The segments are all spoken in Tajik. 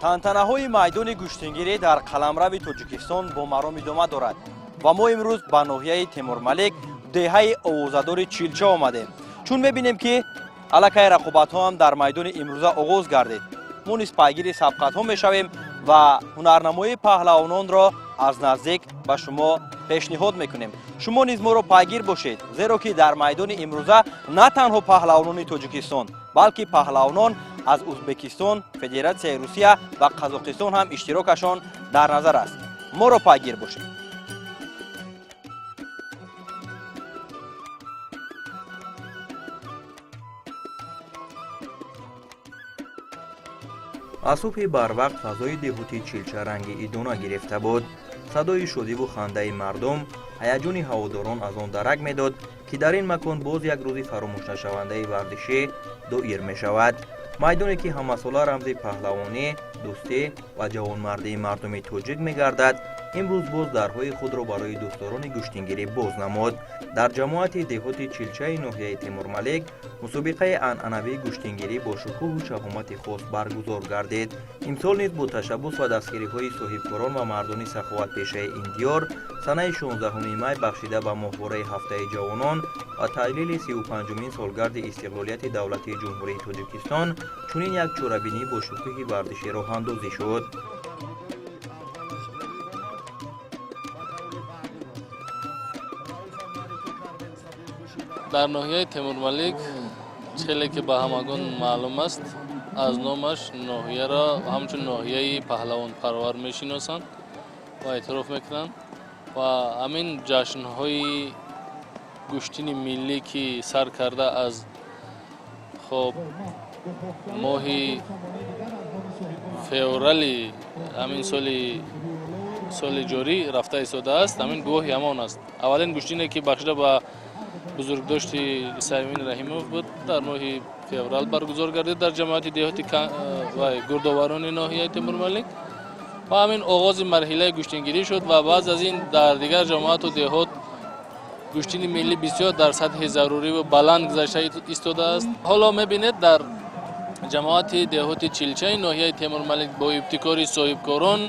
Тантанаҳои майдони гӯштингирӣ дар қаламрави Тоҷикистон бо маром идома дорад ва мо имрӯз ба ноҳияи Темурмалик, деҳаи овозадори Чилча омадем. Чун мебинем, ки аллакай рақобатҳо ҳам дар майдони имрӯза оғоз гардид, мо низ пайгири сабқатҳо мешавем ва ҳунарнамоии паҳлавононро аз наздик ба шумо пешниҳод мекунем. Шумо низ моро пайгир бошед, зеро ки дар майдони имрӯза на танҳо паҳлавонони Тоҷикистон, балки паҳлавонон аз Узбекистон, Федератсияи Русия ва Қазоқистон ҳам иштирокашон дар назар аст. Моро пайгир бошед. Аз субҳи барвақт фазои деҳоти Чилча ранги идона гирифта буд. Садои шодиву хандаи мардум, ҳаяҷони ҳаводорон аз он дарак медод, ки дар ин макон боз як рӯзи фаромӯшнашавандаи варзишӣ доир мешавад. Майдоне, ки ҳамасола рамзи паҳлавонӣ, дӯстӣ ва ҷавонмардии мардуми тоҷик мегардад, имрӯз боз дарҳои худро барои дӯстдорони гӯштингирӣ боз намуд. Дар ҷамоати деҳоти Чилчаи ноҳияи Темурмалик мусобиқаи анъанавии гӯштингирӣ бо шукӯҳу шаҳомати хос баргузор гардид. Имсол низ бо ташаббус ва дастгириҳои соҳибкорон ва мардони саховатпешаи ин диёр санаи 16 май бахшида ба моҳвораи ҳафтаи ҷавонон ва таҷлили 35-умин солгарди истиқлолияти давлатии Ҷумҳурии Тоҷикистон чунин як чорабинӣ бо шукӯҳи варзишӣ роҳандозӣ шуд. Дар ноҳияи Темурмалик, хеле ки ба ҳамагон маълум аст, аз номаш ноҳияро ҳамчун ноҳияи паҳлавонпарвар мешиносанд ва эътироф мекунанд. Ва ҳамин ҷашнҳои гӯштини миллӣ, ки сар карда аз хоб моҳи феврали ҳамин соли ҷорӣ рафта истодааст, ҳамин гувоҳи ҳамон аст. Аввалин гӯштине, ки бахшида ба бузургдошти Саймин Раҳимов буд, дар моҳи феврал баргузор гардид дар ҷамоати деҳоти ва гурдоварони ноҳияи Темурмалик ва ҳамин оғози марҳилаи гӯштингирӣ шуд. Ва баъд аз ин дар дигар ҷамоату деҳот гӯштини миллӣ бисёр дар сатҳи зарурӣ ва баланд гузашта истодааст. Ҳоло мебинед, дар ҷамоати деҳоти Чилчаи ноҳияи Темурмалик бо ибтикори соҳибкорон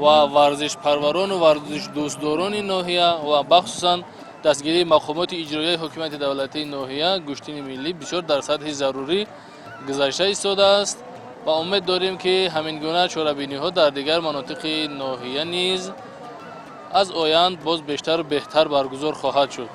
ва варзишпарварону варзишдӯстдорони ноҳия ва бахусусан дастгирии мақомоти иҷроияи ҳокимияти давлатии ноҳия гӯштини миллӣ бисёр дар сатҳи зарурӣ гузашта истодааст ва умед дорем, ки ҳамин гуна чорабиниҳо дар дигар манотиқи ноҳия низ аз оянд боз бештару беҳтар баргузор хоҳад шуд.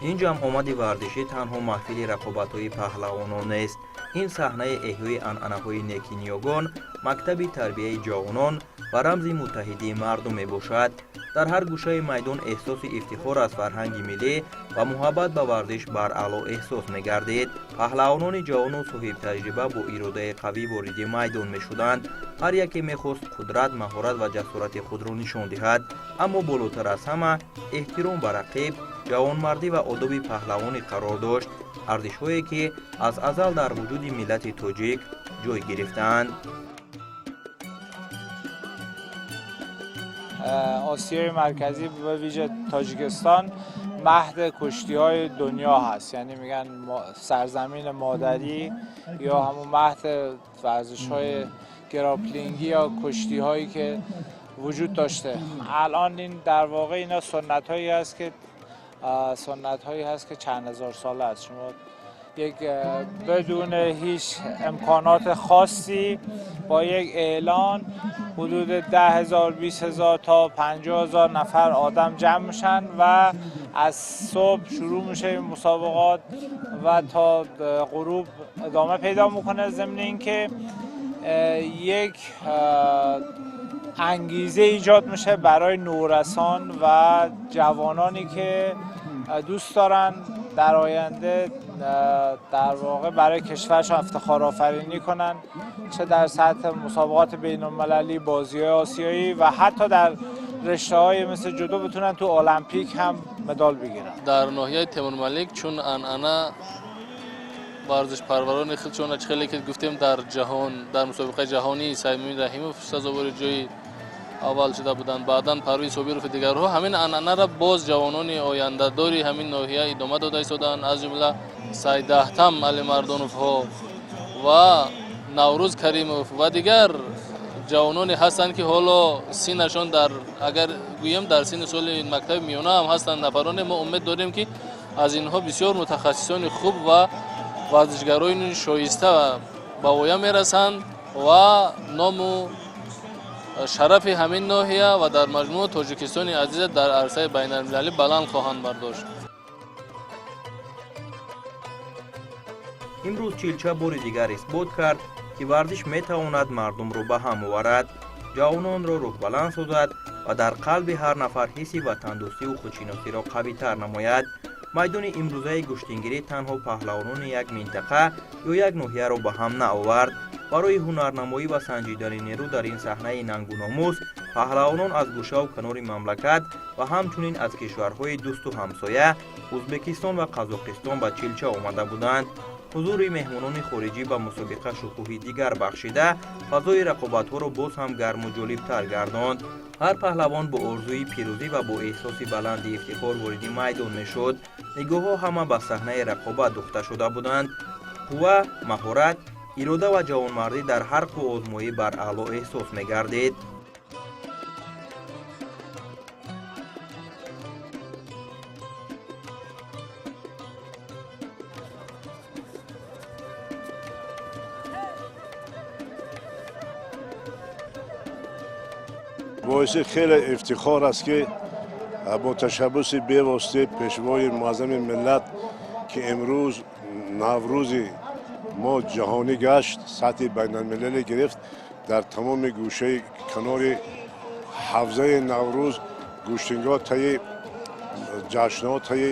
Ин ҷамъомади варзишӣ танҳо маҳфили рақобатҳои паҳлавонон нест. Ин саҳнаи эҳёи анъанаҳои неки ниёгон, мактаби тарбияи ҷавонон ва рамзи муттаҳидии мардум мебошад. Дар ҳар гӯшаи майдон эҳсоси ифтихор аз фарҳанги миллӣ ва муҳаббат ба варзиш баръало эҳсос мегардид. Паҳлавонони ҷавону соҳибтаҷриба бо иродаи қавӣ вориди майдон мешуданд. Ҳар яке мехост қудрат, маҳорат ва ҷасорати худро нишон диҳад, аммо болотар аз ҳама эҳтиром ба рақиб, ҷавонмардӣ ва одоби паҳлавонӣ қарор дошт, арзишҳое, ки аз азал дар вуҷуди миллати тоҷик ҷой гирифтаанд. آسیای مرکزی، به ویژه تاجیکستان، مهد کشتی های دنیا هست. یعنی میگن سرزمین مادری یا همون مهد ورزش های گراپلینگی یا کشتی هایی که وجود داشته. الان این در واقع اینا سنت هایی هست که چند هزار ساله است. شما یک بدون هیچ امکانات خاصی با یک اعلان حدود 10,000، 20,000 تا 50,000 نفر آدم جمع میشن و از صبح شروع میشه این مسابقات و تا غروب ادامه پیدا میکنه. ضمن اینکه یک انگیزه ایجاد میشه برای نورسان و جوانانی که دوست دارن در آینده در واقع برای کشورشان افتخار آفرینی کنن، چه در سطح مسابقات بین المللی، بازی های آسیایی و حتی در رشته های مثل جودو بتونن تو المپیک هم مدال بگیرن. Дар ноҳияи Темурмалик чун анъана варзишпарварони худшона, чӣ хеле ки гуфтем, дар ҷаҳон, дар мусобиқаи ҷаҳонии Саймумин Раҳимов сазовори ҷои Аввал шуда буданд, баъдан Парвиз Собиров дигарҳо. Ҳамин анъанаро боз ҷавонони ояндадори ҳамин ноҳия идома дода истоданд, аз ҷумла Сайдаҳтам Алимардоновҳо ва Наврӯз Каримов ва дигар ҷавононе ҳастанд, ки ҳоло синнашон дар, агар гӯем, дар синни соли мактаби миёна ҳам ҳастанд нафароне. Мо умед дорем, ки аз инҳо бисёр мутахассисони хуб ва варзишгарони шоиста ба воя мерасанд ва ному шарафи ҳамин ноҳия ва дар маҷмӯъ Тоҷикистони азиза дар арсаи байналмилалӣ баланд хоҳанд бардошт. Имрӯз Чилча бори дигар исбот кард, ки варзиш метавонад мардумро ба ҳам оварад, ҷавононро рӯҳбаланд созад ва дар қалби ҳар нафар ҳисси ватандӯстиву худшиносиро қавитар намояд. Майдони имрӯзаи гӯштингирӣ танҳо паҳлавонони як минтақа ё як ноҳияро ба ҳам наовард. Барои ҳунарнамоӣ ва санҷидани нерӯ дар ин саҳнаи нангу номус паҳлавонон аз гӯшаву канори мамлакат ва ҳамчунин аз кишварҳои дӯсту ҳамсоя Ӯзбекистон ва Қазоқистон ба Чилча омада буданд. Ҳузури меҳмонони хориҷӣ ба мусобиқа шукӯҳи дигар бахшида, фазои рақобатҳоро боз ҳам гарму ҷолибтар гардонд. Ҳар паҳлавон бо орзуи пирӯзӣ ва бо эҳсоси баланди ифтихор вориди майдон мешуд. Нигоҳҳо ҳама ба саҳнаи рақобат духта шуда буданд. Қувва, маҳорат, ирода ва ҷавонмардӣ дар ҳар қувваозмоӣ бар аъло эҳсос мегардид. Боиси хеле ифтихор аст, ки бо ташаббуси бевоситаи Пешвои муаззами миллат, ки имрӯз Наврӯзи мо ҷаҳонӣ гашт, сатҳи байналмилалӣ гирифт, дар тамоми гӯшаи канори ҳавзаи Наврӯз гӯштингоҳ таи ҷашнҳо таи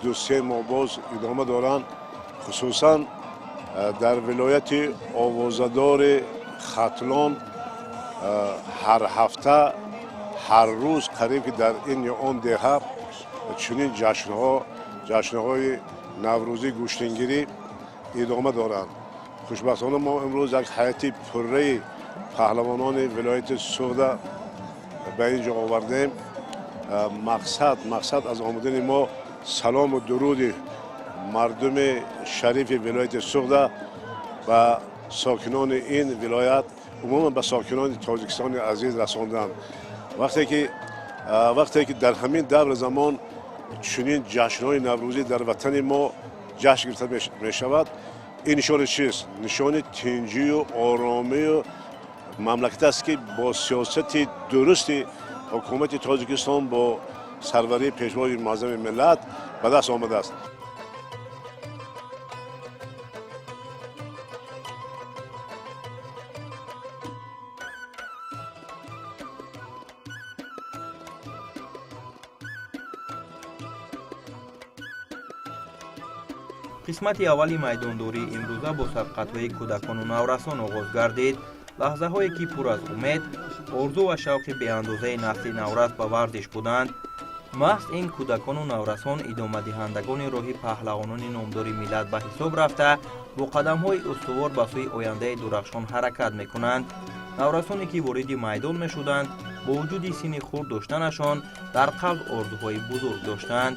2-се моҳ боз идома доранд. Хусусан дар вилояти овозадори Хатлон ҳар ҳафта, ҳар рӯз қариб ки дар ин ё он деҳа чунин ҷашнҳо, ҷашнҳои наврӯзӣ, гӯштингирӣ идома доранд. Хушбахтона, мо имрӯз як ҳайати пурраи паҳлавонони вилояти Суғда ба ин ҷо овардем. Мақсад аз омадани мо салому дуруди мардуми шарифи вилояти Суғда ба сокинони ин вилоят, умуман ба сокинони Тоҷикистони азиз расондан. Вақте ки дар ҳамин даври замон чунин ҷашнҳои наврӯзӣ дар ватани мо ҷашн гирифта мешавад, ин нишони чист? Нишони тинҷию оромию мамлакат аст, ки бо сиёсати дурусти ҳукумати Тоҷикистон бо сарварии Пешвои муаззами миллат ба даст омадааст. Қисмати аввали майдондории имрӯза бо сабқатҳои кӯдакону наврасон оғоз гардид. Лаҳзаҳое, ки пур аз умед, орзу ва шавқи беандозаи насли наврас ба варзиш буданд. Маҳз ин кӯдакону наврасон идомадиҳандагони роҳи паҳлавонони номдори миллат ба ҳисоб рафта, бо қадамҳои устувор ба сӯи ояндаи дурахшон ҳаракат мекунанд. Наврасоне, ки вориди майдон мешуданд, бо вуҷуди синни хурд доштанашон дар қалб орзуҳои бузург доштанд.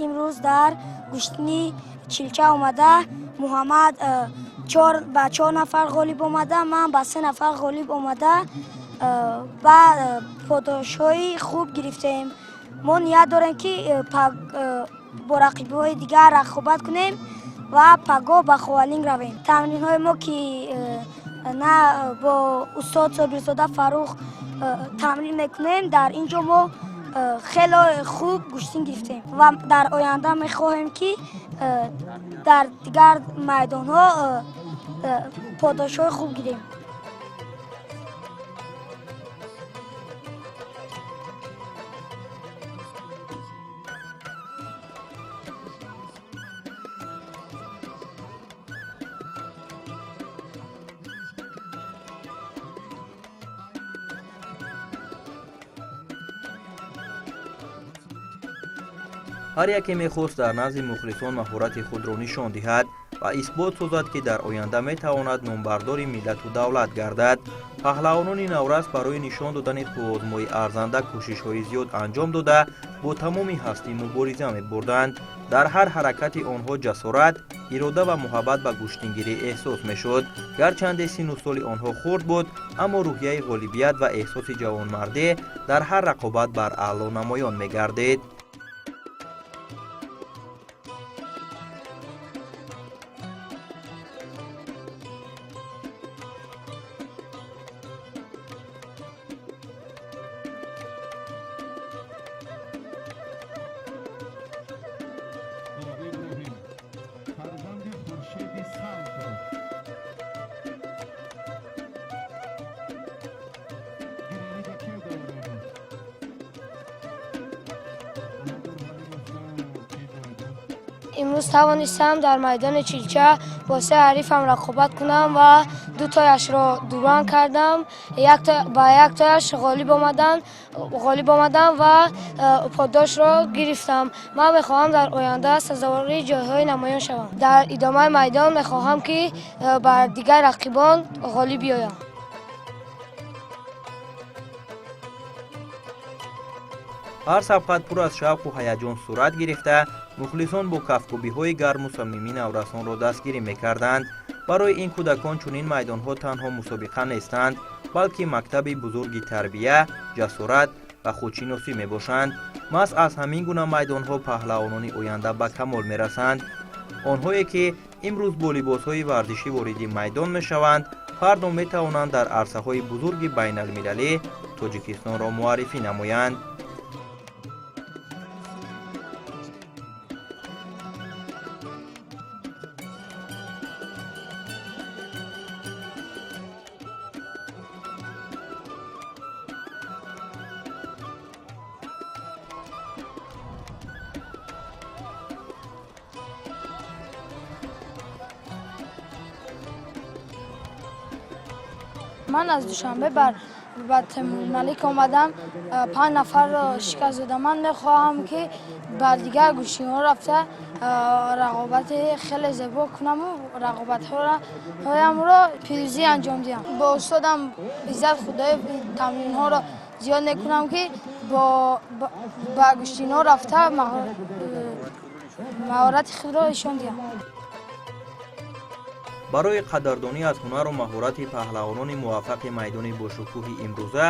Имрӯз дар гӯштини Чилча омада, Муҳаммад ба чор нафар ғолиб омада, ман ба се нафар ғолиб омада, ба подошҳои хуб гирифтем. Мо ният дорем, ки бо рақибҳои дигар рақобат кунем ва пагоҳ ба Ховалинг равем. Тамринҳои мо, ки на бо устод Собирзода Фаррух тамрин мекунем, дар ин ҷо мо хеле хуб гӯштин гирифтем ва дар оянда мехоҳем, ки дар дигар майдонҳо подошҳои хуб гирем. Ҳар яке мехост дар назди мухлисон маҳорати худро нишон диҳад ва исбот созад, ки дар оянда метавонад номбардори миллату давлат гардад. Паҳлавонони наврас барои нишон додани қувваозмоии арзанда кӯшишҳои зиёд анҷом дода, бо тамоми ҳастӣ мубориза мебурданд. Дар ҳар ҳаракати онҳо ҷасорат, ирода ва муҳаббат ба гӯштингирӣ эҳсос мешуд. Гарчанде сину соли онҳо хурд буд, аммо рӯҳияи ғолибият ва эҳсоси ҷавонмардӣ дар ҳар рақобат бар аъло намоён мегардид. Имрӯз тавонистам дар майдони Чилча бо се ҳарифам рақобат кунам ва дутояшро дуран кардам, ба яктояш ғолиб омадам ва подошро гирифтам. Ман мехоҳам дар оянда сазовори ҷойҳои намоён шавам. Дар идомаи майдон мехоҳам, ки бар дигар рақибон ғолиб биёям. Ҳар сабқат пур аз шавқу ҳаяҷон сурат гирифта, мухлисон бо кафкӯбиҳои гарму самимӣ наврасонро дастгирӣ мекарданд. Барои ин кӯдакон чунин майдонҳо танҳо мусобиқа нестанд, балки мактаби бузурги тарбия, ҷасорат ва худшиносӣ мебошанд. Маҳз аз ҳамин гуна майдонҳо паҳлавонони оянда ба камол мерасанд. Онҳое ки имрӯз бо либосҳои варзишӣ вориди майдон мешаванд, фардо метавонанд дар арсаҳои бузурги байналмилалӣ Тоҷикистонро муаррифӣ намоянд. Ман аз Душанбе ба Темурмалик омадам, панҷ нафарро шикаст додам. Ман мехоҳам, ки ба дигар гӯштиҳо рафта, рақобати хеле зебо кунаму рақобатҳоямро пирӯзӣ анҷом диҳам. Бо устодам Иззат Худоев тамринҳоро зиёд мекунам, ки ба гӯштинҳо рафта маҳорати худро нишон диҳам. Барои қадрдонӣ аз ҳунару маҳорати паҳлавонони муваффақи майдони бошукӯҳи имрӯза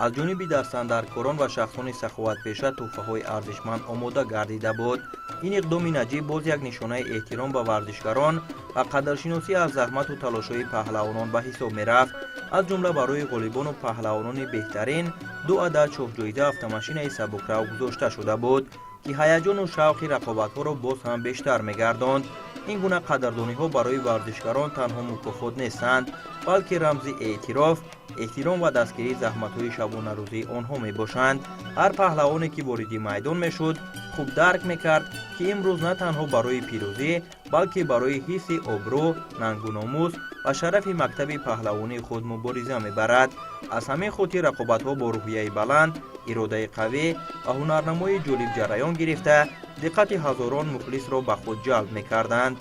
аз ҷониби дастандаркорон ва шахсони саховатпеша тӯҳфаҳои арзишманд омода гардида буд. Ин иқдоми наҷиб боз як нишонаи эҳтиром ба варзишгарон ва қадршиносӣ аз заҳмату талошҳои паҳлавонон ба ҳисоб мерафт. Аз ҷумла барои ғолибону паҳлавонони беҳтарин ду адад шоҳҷоиза автомашинаи сабукрав гузошта шуда буд, ки ҳаяҷону шавқи рақобатҳоро боз ҳам бештар мегардонд. Ин гуна қадрдониҳо барои варзишгарон танҳо мукофот нестанд, балки рамзи эътироф, эҳтиром ва дастгирии заҳматҳои шабонарӯзии онҳо мебошанд. Ҳар паҳлавоне ки вориди майдон мешуд, хуб дарк мекард, ки имрӯз на танҳо барои пирӯзӣ, балки барои ҳисси обрӯ, нангу номус ва шарафи мактаби паҳлавонии худ мубориза мебарад. Аз ҳамин хотир рақобатҳо бо рӯҳияи баланд, иродаи қавӣ ва ҳунарнамои ҷолиб ҷараён гирифта, диққати ҳазорон мухлисро ба худ ҷалб мекарданд.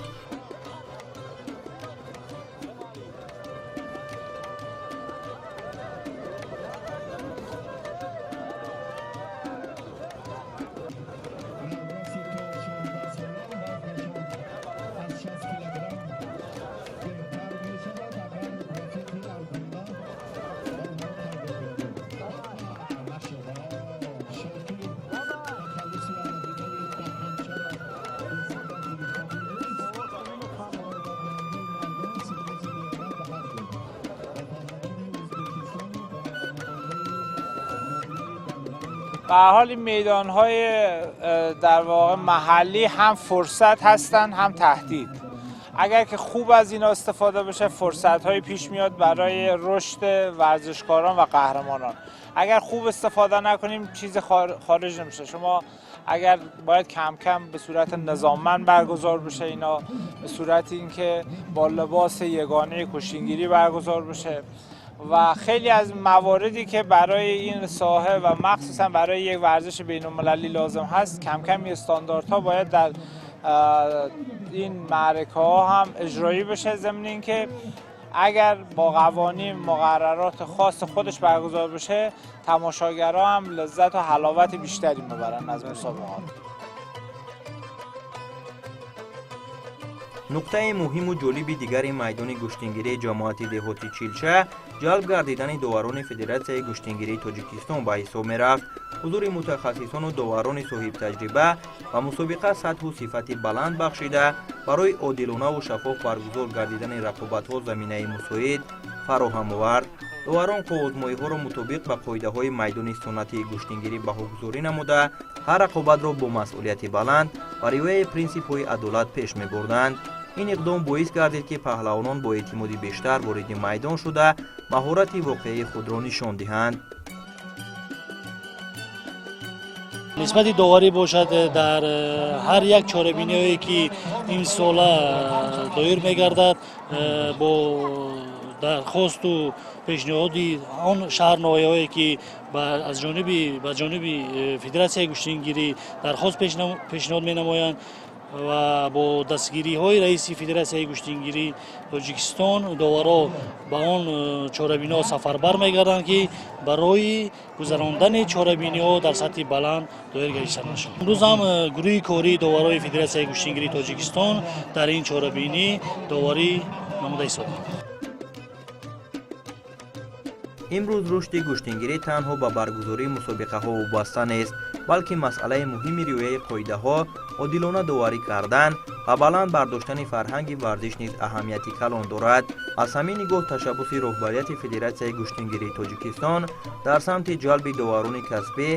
به هر حال این میدان‌های در واقع محلی هم فرصت هستن هم تهدید. اگر که خوب از اینا استفاده بشه، فرصت‌های پیش میاد برای رشد ورزشکاران و قهرمانان. اگر خوب استفاده نکنیم چیز خارج نمیشه. شما اگر باید کم کم به صورت نظاممند برگزار بشه اینا، به صورت اینکه با لباس یگانه کشتینگیری برگزار بشه. و خیلی از مواردی که برای این ساحه و مخصوصا برای یک ورزش بین‌المللی لازم هست، کم کم استانداردها باید در این معرکه ها هم اجرایی بشه. ضمن اینکه اگر با قوانین مقررات خاص خودش برگزار بشه، تماشاگرها هم لذت و حلاوت بیشتری میبرن از مسابقات. Нуқтаи муҳиму ҷолиби дигари майдони гӯштингирии ҷамоати деҳоти Чилча ҷалб гардидани доварони Федератсияи гӯштингирии Тоҷикистон ба ҳисоб мерафт. Ҳузури мутахассисону доварони соҳибтаҷриба ба мусобиқа сатҳу сифати баланд бахшида, барои одилонаву шаффоф баргузор гардидани рақобатҳо заминаи мусоид фароҳам овард. Доварон қувваозмоиҳоро мутобиқ ба қоидаҳои майдони суннатии гӯштингирӣ баҳогузорӣ намуда, ҳар рақобатро бо масъулияти баланд ва риояи принсипҳои адолат пеш мебурданд. Ин иқдом боис гардид, ки паҳлавонон бо эътимоди бештар вориди майдон шуда, маҳорати воқеии худро нишон диҳанд. Нисбати доварӣ бошад, дар ҳар як чорабиниҳое ки имсола доир мегардад, бо дархосту пешниҳоди он шаҳр ноҳияҳое ки аз ҷониби ба ҷониби Федератсияи гӯштингирӣ дархост пешниҳод менамоянд ва бо дастгириҳои раиси Федератсияи гӯштингирии Тоҷикистон, доваро ба он чорабиниҳо сафарбар мегарданд, ки барои гузарондани чорабиниҳо дар сатҳи баланд доир гардида нашавад. Имрӯз ҳам гурӯҳи кории доварои Федератсияи гӯштингирии Тоҷикистон дар ин чорабинӣ доварӣ намуда истоданд. Имрӯз рушди гӯштингирӣ танҳо ба баргузории мусобиқаҳо вобаста нест, балки масъалаи муҳими риояи қоидаҳо, одилона доварӣ кардан ва баланд бардоштани фарҳанги варзиш низ аҳамияти калон дорад. Аз ҳамин нигоҳ ташаббуси роҳбарияти Федератсияи гӯштингирии Тоҷикистон дар самти ҷалби доварони касбӣ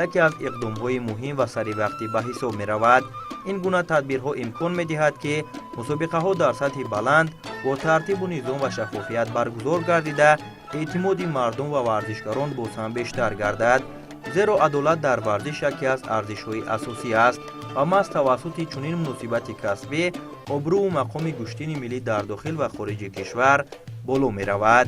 яке аз иқдомҳои муҳим ва саривақтӣ ба ҳисоб меравад. Ин гуна тадбирҳо имкон медиҳад, ки мусобиқаҳо дар сатҳи баланд бо тартибу низом ва шаффофият баргузор гардида, эътимоди мардум ва варзишгарон боз ҳам бештар гардад, зеро адолат дар варзиш яке аз арзишҳои асосӣ аст ва маҳз тавассути чунин муносибати касбӣ обрӯву мақоми гӯштини миллӣ дар дохил ва хориҷи кишвар боло меравад.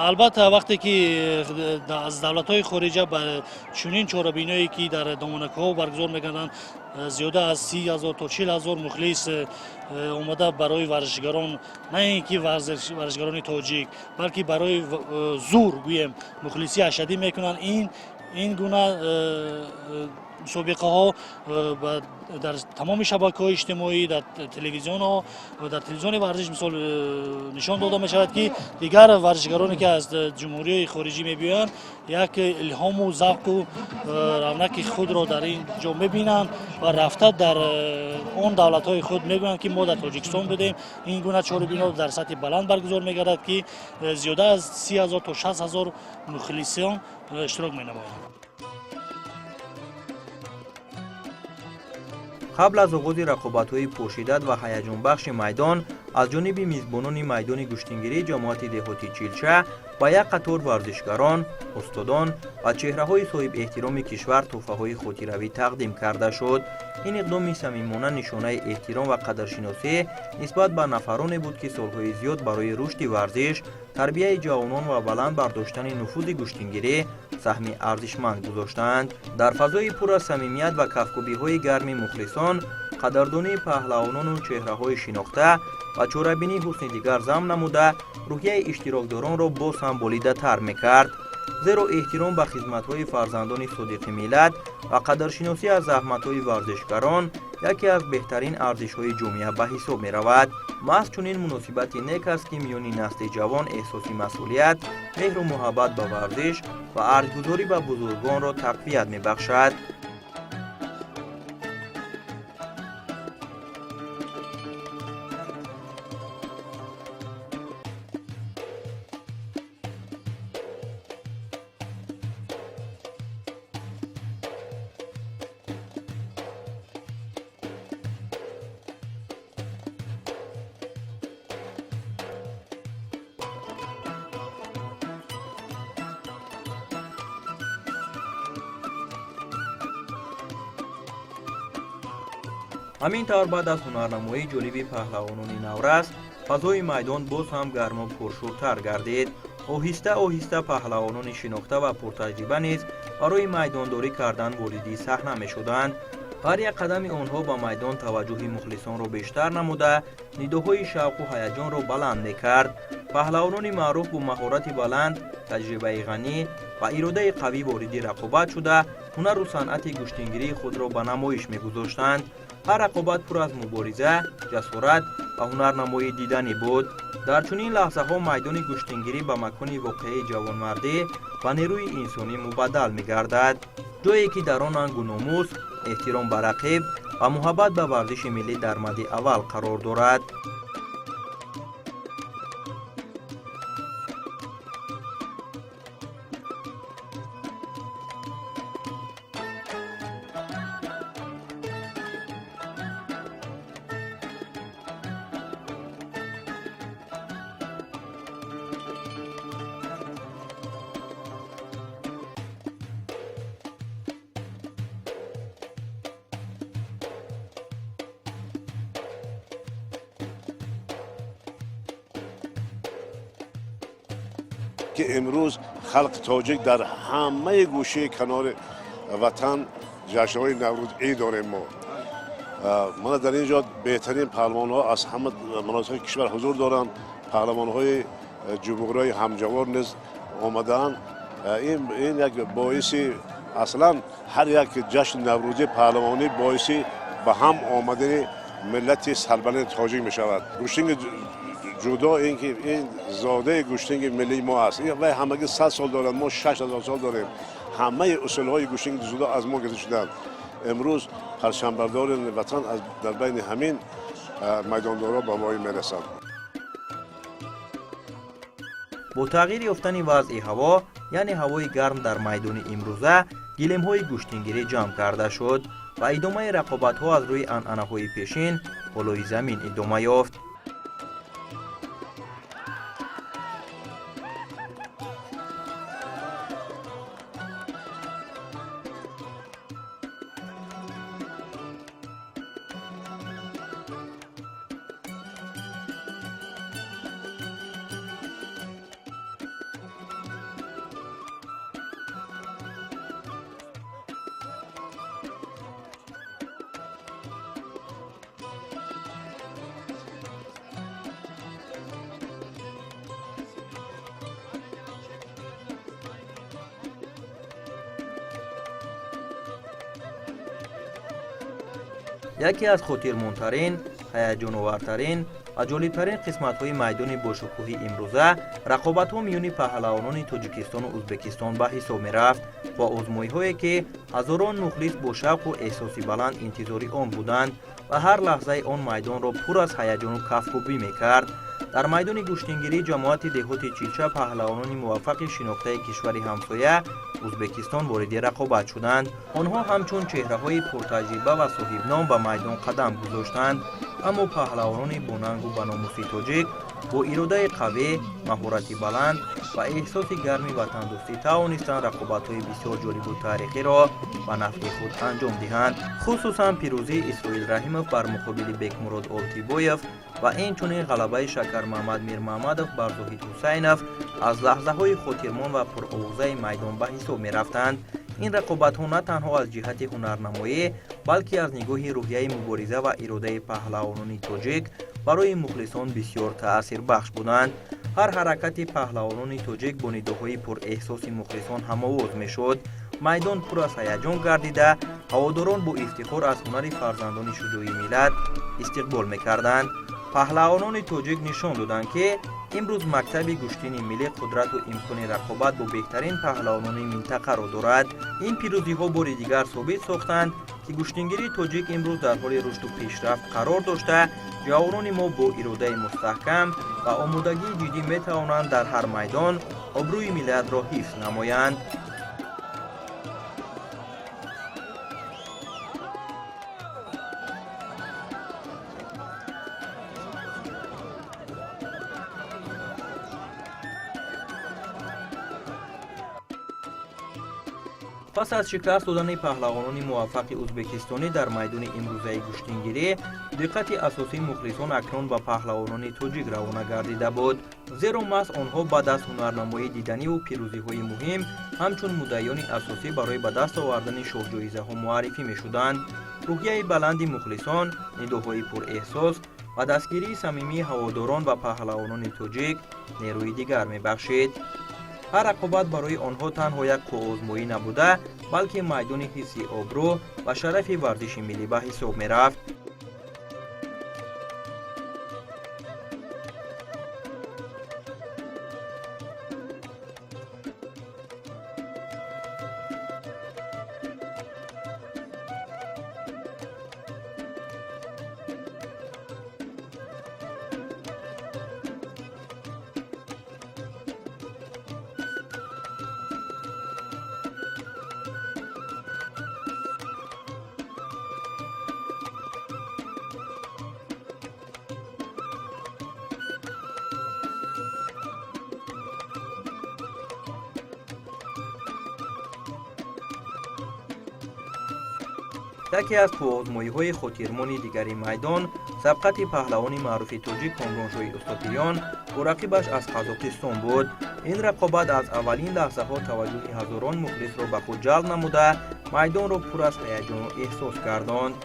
Албатта, вақте ки аз давлатҳои хориҷа ба чунин чорабиниҳое ки дар домонакҳо баргузор мекарданд, зиёда аз 30 000 то 40 000 мухлис омада, барои варзишгарон, на ин ки варзишгарони тоҷик, балки барои зур гӯем, мухлисӣ ашаддӣ мекунанд. Ин гуна мусобиқаҳо дар тамоми шабакаҳои иҷтимоӣ, дар телевизионҳо, дар телевизиони варзиш, мисол, нишон дода мешавад, ки дигар варзишгароне ки аз ҷумҳуриҳои хориҷӣ мебиёянд, як илҳому завқу равнаки худро дар ин ҷо мебинанд ва рафта дар он давлатҳои худ мегӯянд, ки мо дар Тоҷикистон будем, ин гуна чорабиниҳо дар сатҳи баланд баргузор мегардад, ки зиёда аз 30 000 то 60 000 мухлисон иштирок менамоянд. Қабл аз оғози рақобатҳои пуршиддат ва ҳаяҷонбахши майдон аз ҷониби мизбонони майдони гӯштингирии ҷамоати деҳоти Чилча ба як қатор варзишгарон, устодон ва чеҳраҳои соҳибэҳтироми кишвар тӯҳфаҳои хотиравӣ тақдим карда шуд. Ин иқдоми самимона нишонаи эҳтиром ва қадршиносӣ нисбат ба нафароне буд, ки солҳои зиёд барои рушди варзиш, тарбияи ҷавонон ва баланд бардоштани нуфузи гӯштингирӣ саҳми арзишманд гузоштаанд. Дар фазои пур аз самимият ва кафкӯбиҳои гарми мухлисон, қадрдонии паҳлавонону чеҳраҳои шинохта ва чорабинии ҳусни дигар зам намуда, рӯҳияи иштирокдоронро боз ҳам болидатар мекард, зеро эҳтиром ба хизматҳои фарзандони содиқи миллат ва қадршиносӣ аз заҳматҳои варзишгарон яке аз беҳтарин арзишҳои ҷомеа ба ҳисоб меравад. Маҳз чунин муносибати нек аст, ки миёни насли ҷавон эҳсоси масъулият, меҳру муҳаббат ба варзиш ва арҷгузорӣ ба бузургонро тақвият мебахшад. Ҳамин тавр баъд аз ҳунарнамоии ҷолиби паҳлавонони наврас фазои майдон боз ҳам гарму пуршӯртар гардид. Оҳиста оҳиста паҳлавонони шинохта ва пуртаҷриба низ барои майдондорӣ кардан вориди саҳна мешуданд. Ҳар як қадами онҳо ба майдон таваҷҷӯҳи мухлисонро бештар намуда, нидоҳои шавқу ҳаяҷонро баланд мекард. Паҳлавонони маъруф бо маҳорати баланд, таҷрибаи ғанӣ ва иродаи қавӣ вориди рақобат шуда, ҳунару санъати гӯштингирии худро ба намоиш мегузоштанд. Ҳар рақобат пур аз мубориза, ҷасорат ва ҳунарнамоии диданӣ буд. Дар чунин лаҳзаҳо майдони гӯштингирӣ ба макони воқеии ҷавонмардӣ ва нерӯи инсонӣ мубаддал мегардад, ҷое ки дар он ангу номус, эҳтиром ба рақиб ва муҳаббат ба варзиши миллӣ дар мадди аввал қарор дорад. Ки имрӯз халқи тоҷик дар ҳамаи гӯшаи канори ватан ҷашнҳои Наврӯз ид дорем мо. Мана дар ин ҷо беҳтарин паҳлавонҳо аз ҳама манотиқи кишвар ҳузур доранд. Паҳлавонҳои ҷумҳуриҳои ҳамҷавор низ омадаанд. Ин як боиси аслан ҳар як ҷашни наврӯзӣ паҳлавонӣ боиси ба ҳам омадани миллати сарбаланди тоҷик мешавад. Гӯштинги ҷудо ин ки ин зодаи гӯштинги миллии мо аст. Вай ҳамагӣ 100 сол дорад, мо 6000 сол дорем. Ҳамаи усулҳои гӯштинги ҷудо аз мо гирифта шуданд. Имрӯз парчамбардори ватан дар байни ҳамин майдондорҳо ба воя мерасанд. Бо тағйир ёфтани вазъи ҳаво, яъне ҳавои гарм дар майдони имрӯза, гилемҳои гӯштингирӣ ҷамъ карда шуд ва идомаи рақобатҳо аз рӯи анъанаҳои пешин болои замин идома ёфт. Яке аз хотирмондтарин, ҳаяҷоновартарин ва ҷолибтарин қисматҳои майдони бошукӯҳи имрӯза рақобатҳо миёни паҳлавонони Тоҷикистону Ӯзбекистон ба ҳисоб мерафт ва озмоиҳое ки ҳазорон мухлис бо шавқу эҳсоси баланд интизори он буданд ва ҳар лаҳзаи он майдонро пур аз ҳаяҷону кафкӯбӣ мекард. Дар майдони гӯштингирӣ ҷамоати деҳоти Чилча паҳлавонони муваффақи шинохтаи кишвари ҳамсоя Ӯзбекистон вориди рақобат шуданд. Онҳо ҳамчун чеҳраҳои пуртаҷриба ва соҳибном ба майдон қадам гузоштанд, аммо паҳлавонони бонангу баномуси тоҷик бо иродаи қавӣ, маҳорати баланд ва эҳсоси гарми ватандӯстӣ тавонистанд рақобатҳои бисёр ҷолибу таърихиро ба нафъи худ анҷом диҳанд. Хусусан пирӯзии Исроил Раҳимов бар муқобили Бекмурод Олтибоев ва инчунин ғалабаи Шакармаҳмад Мирмаҳмадов бар Зоҳид Ҳусайнов аз лаҳзаҳои хотирмон ва пуровозаи майдон ба ҳисоб мерафтанд. Ин рақобатҳо на танҳо аз ҷиҳати ҳунарнамоӣ, балки аз нигоҳи рӯҳияи мубориза ва иродаи паҳлавонони тоҷик барои мухлисон бисёр таъсирбахш буданд. Ҳар ҳаракати паҳлавонони тоҷик бо нидоҳои пурэҳсоси мухлисон ҳамовоз мешуд. Майдон пур аз ҳаяҷон гардида, ҳаводорон бо ифтихор аз ҳунари фарзандони шуҷои миллат истиқбол мекарданд. Паҳлавонони тоҷик нишон доданд, ки имрӯз мактаби гӯштини миллӣ қудрату имкони рақобат бо беҳтарин паҳлавонони минтақаро дорад. Ин пирӯзиҳо бори дигар собит сохтанд, ки гӯштингирии тоҷик имрӯз дар ҳоли рушду пешрафт қарор дошта, ҷавонони мо бо иродаи мустаҳкам ва омодагии ҷиддӣ метавонанд дар ҳар майдон обрӯи миллатро ҳифз намоянд. Пас аз шикаст додани паҳлавонони муваффақи ӯзбекистонӣ дар майдони имрӯзаи гӯштингирӣ, диққати асосии мухлисон акнун ба паҳлавонони тоҷик равона гардида буд, зеро маҳз онҳо баъд аз ҳунарнамоии диданиву пирӯзиҳои муҳим ҳамчун муддаиёни асосӣ барои ба даст овардани шоҳҷоизаҳо муаррифӣ мешуданд. Рӯҳияи баланди мухлисон, нидоҳои пурэҳсос ва дастгирии самимии ҳаводорон ба паҳлавонони тоҷик нерӯи дигар мебахшид. Ҳар рақобат барои онҳо танҳо як қувваозмоӣ набуда, балки майдони ҳифзи обрӯ ва шарафи варзиши миллӣ ба ҳисоб мерафт. Яке аз қувваозмоиҳои хотирмони дигари майдон сабқати паҳлавони маъруфи тоҷик Комроншоҳи Устопирён бо рақибаш аз Қазоқистон буд. Ин рақобат аз аввалин лаҳзаҳо таваҷҷӯҳи ҳазорон мухлисро ба худ ҷалб намуда, майдонро пур аз ҳаяҷону эҳсос гардонд.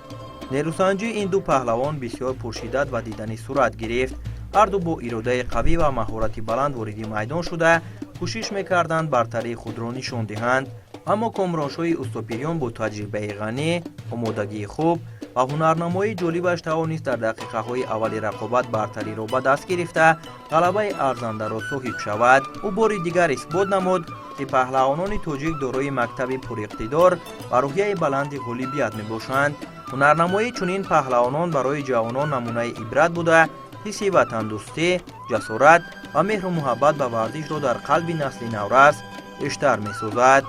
Нерӯсанҷии ин ду паҳлавон бисёр пуршиддат ва диданӣ сурат гирифт. Ҳарду бо иродаи қавӣ ва маҳорати баланд вориди майдон шуда, кӯшиш мекарданд бартарии худро нишон диҳанд. Аммо Комроншоҳи Устопирён бо таҷрибаи ғанӣ, омодагии хуб ва ҳунарнамоии ҷолибаш тавонист дар дақиқаҳои аввали рақобат бартариро ба даст гирифта, ғалабаи арзандаро соҳиб шавад. Ӯ бори дигар исбот намуд, ки паҳлавонони тоҷик дорои мактаби пуриқтидор ва рӯҳияи баланди ғолибият мебошанд. Ҳунарнамоии чунин паҳлавонон барои ҷавонон намунаи ибрат буда, ҳисси ватандӯстӣ, ҷасорат ва меҳру муҳаббат ба варзишро дар қалби насли наврас бештар месозад.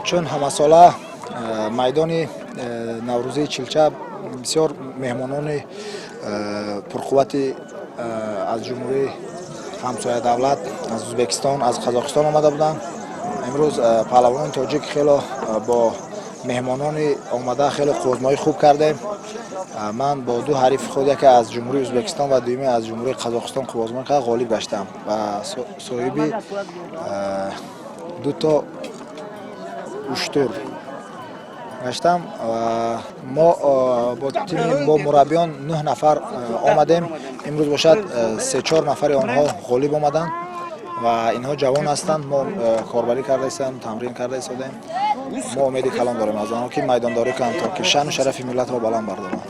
Чун ҳамасола майдони наврӯзии Чилча бисёр меҳмонони пурқуввати аз ҷумҳурии ҳамсоя давлат, аз Ӯзбекистон, аз Қазоқистон омада буданд. Имрӯз паҳлавонони тоҷик хело бо меҳмонони омада хеле қувватмоӣ хуб кардем. Ман бо ду ҳарифи худ, яке аз ҷумҳурии Ӯзбекистон ва дуюме аз ҷумҳурии Қазоқистон, қувватмоӣ карда ғолиб гаштам ва соҳиби дуто уштур гаштам. Мо бо тими бо мураббиён нӯҳ нафар омадем. Имрӯз бошад, се-чор нафари онҳо ғолиб омаданд ва инҳо ҷавон ҳастанд. Мо корбарӣ карда истодаем, тамрин карда истодаем. Мо умеди калон дорем аз онҳо, ки майдондорӣ кунанд, то ки шаъну шарафи миллатро баланд бардоранд.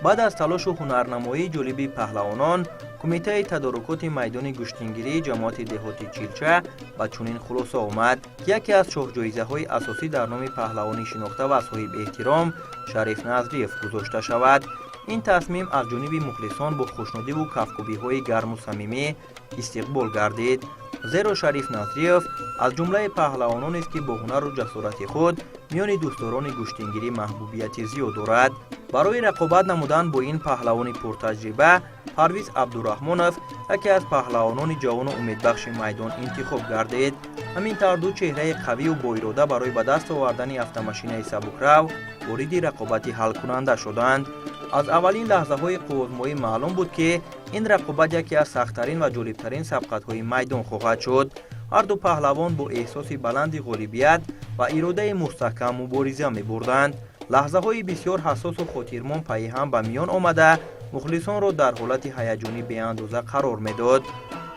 Баъд аз талошу ҳунарнамоии ҷолиби паҳлавонон, кумитаи тадорукоти майдони гӯштингирии ҷамоати деҳоти Чилча ба чунин хулоса омад, ки яке аз шоҳҷоизаҳои асосӣ дар номи паҳлавони шинохта ва соҳибэҳтиром Шариф Назриев гузошта шавад. Ин тасмим аз ҷониби мухлисон бо хушнудиву кафкӯбиҳои гарму самимӣ истиқбол гардид, зеро Шариф Назриев аз ҷумлаи паҳлавононест, ки бо ҳунару ҷасорати худ миёни дӯстдорони гӯштингирӣ маҳбубияти зиёд дорад. Барои рақобат намудан бо ин паҳлавони пуртаҷриба, Парвиз Абдураҳмонов, яке аз паҳлавонони ҷавону умедбахши майдон, интихоб гардид. Ҳамин тавр, ду чеҳраи қавию боирода барои ба даст овардани автомашинаи сабукрав вориди рақобати ҳалкунанда шуданд. Аз аввалин лаҳзаҳои қувватмоӣ маълум буд, ки ин рақобат яке аз сахттарин ва ҷолибтарин сабқатҳои майдон хоҳад шуд. Ҳарду паҳлавон бо эҳсоси баланди ғолибият ва иродаи мустаҳкам мубориза мебурданд. Лаҳзаҳои бисёр ҳассосу хотирмон пайи ҳам ба миён омада, мухлисонро дар ҳолати ҳаяҷонӣ беандоза қарор медод.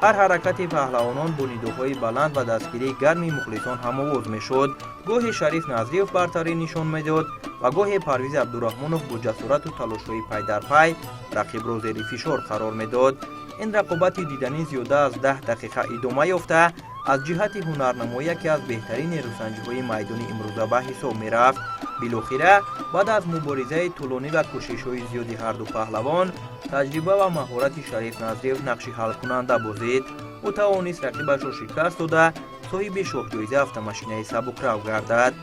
Ҳар ҳаракати паҳлавонон бо нидоҳои баланд ва дастгирии гарми мухлисон ҳамовоз мешуд. Гоҳе Шариф Назриев бартарӣ нишон медод ва гоҳе Парвиз Абдураҳмонов бо ҷасорату талошҳои пайдарпай рақибро зери фишор қарор медод. Ин рақобати диданӣ зиёда аз 10 дақиқа идома ёфта, аз ҷиҳати ҳунарнамоӣ яке аз беҳтарин нерӯсанҷиҳои майдони имрӯза ба ҳисоб мерафт. Билохира, баъд аз муборизаи тӯлонӣ ва кӯшишҳои зиёди ҳарду паҳлавон, таҷриба ва маҳорати Шариф Назриев нақши ҳалкунанда бозид. Ӯ тавонист рақибашро шикаст дода, соҳиби шоҳҷоиза автомашинаи сабукрав гардад.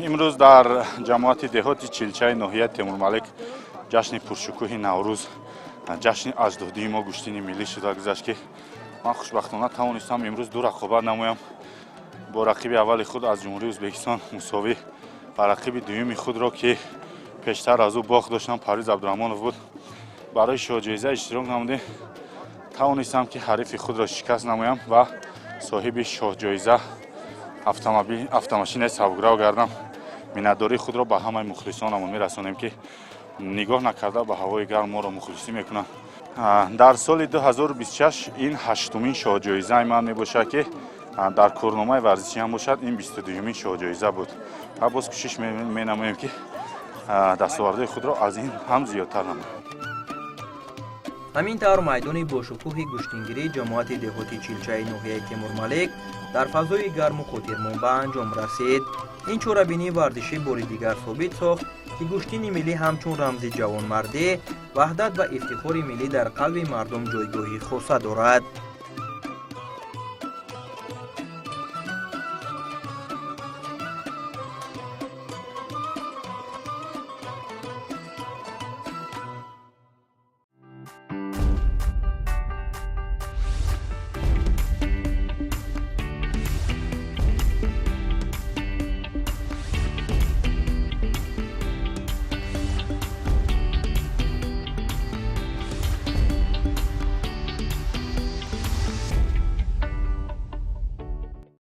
Имрӯз дар ҷамоати деҳоти Чилчаи ноҳияи Темурмалик ҷашни пуршукӯҳи Наврӯз, ҷашни аҷдодии мо, гӯштини миллӣ шуда гузашт, ки ман хушбахтона тавонистам имрӯз ду рақобат намоям. Бо рақиби аввали худ аз ҷумҳурии Ӯзбекистон мусовӣ ва рақиби дуюми худро, ки пештар аз ӯ бохт доштам, Парвиз Абдураҳмонов буд, барои шоҳҷоиза иштирок намудем. Тавонистам, ки ҳарифи худро шикаст намоям ва соҳиби шоҳҷоиза автомашинаи сабукрав гардам. Миннатдории худро ба ҳамаи мухлисонамон мерасонем, ки нигоҳ накарда ба ҳавои гарм моро мухлисӣ мекунанд. Дар соли 2026 ин ҳаштумин шоҳҷоизаи ман мебошад, ки дар корномаи варзишӣ ҳам бошад, ин 22-юмин шоҳҷоиза буд ва боз кӯшиш менамоем, ки дастовардҳои худро аз ин ҳам зиёдтар намоем. Ҳамин тавр, майдони бошукӯҳи гӯштингирии ҷамоати деҳоти Чилчаи ноҳияи Темурмалик дар фазои гарму хотирмон ба анҷом расид. Ин чорабинии варзишӣ бори дигар собит сохт, ки гӯштини миллӣ ҳамчун рамзи ҷавонмардӣ, ваҳдат ва ифтихори миллӣ дар қалби мардум ҷойгоҳи хоса дорад.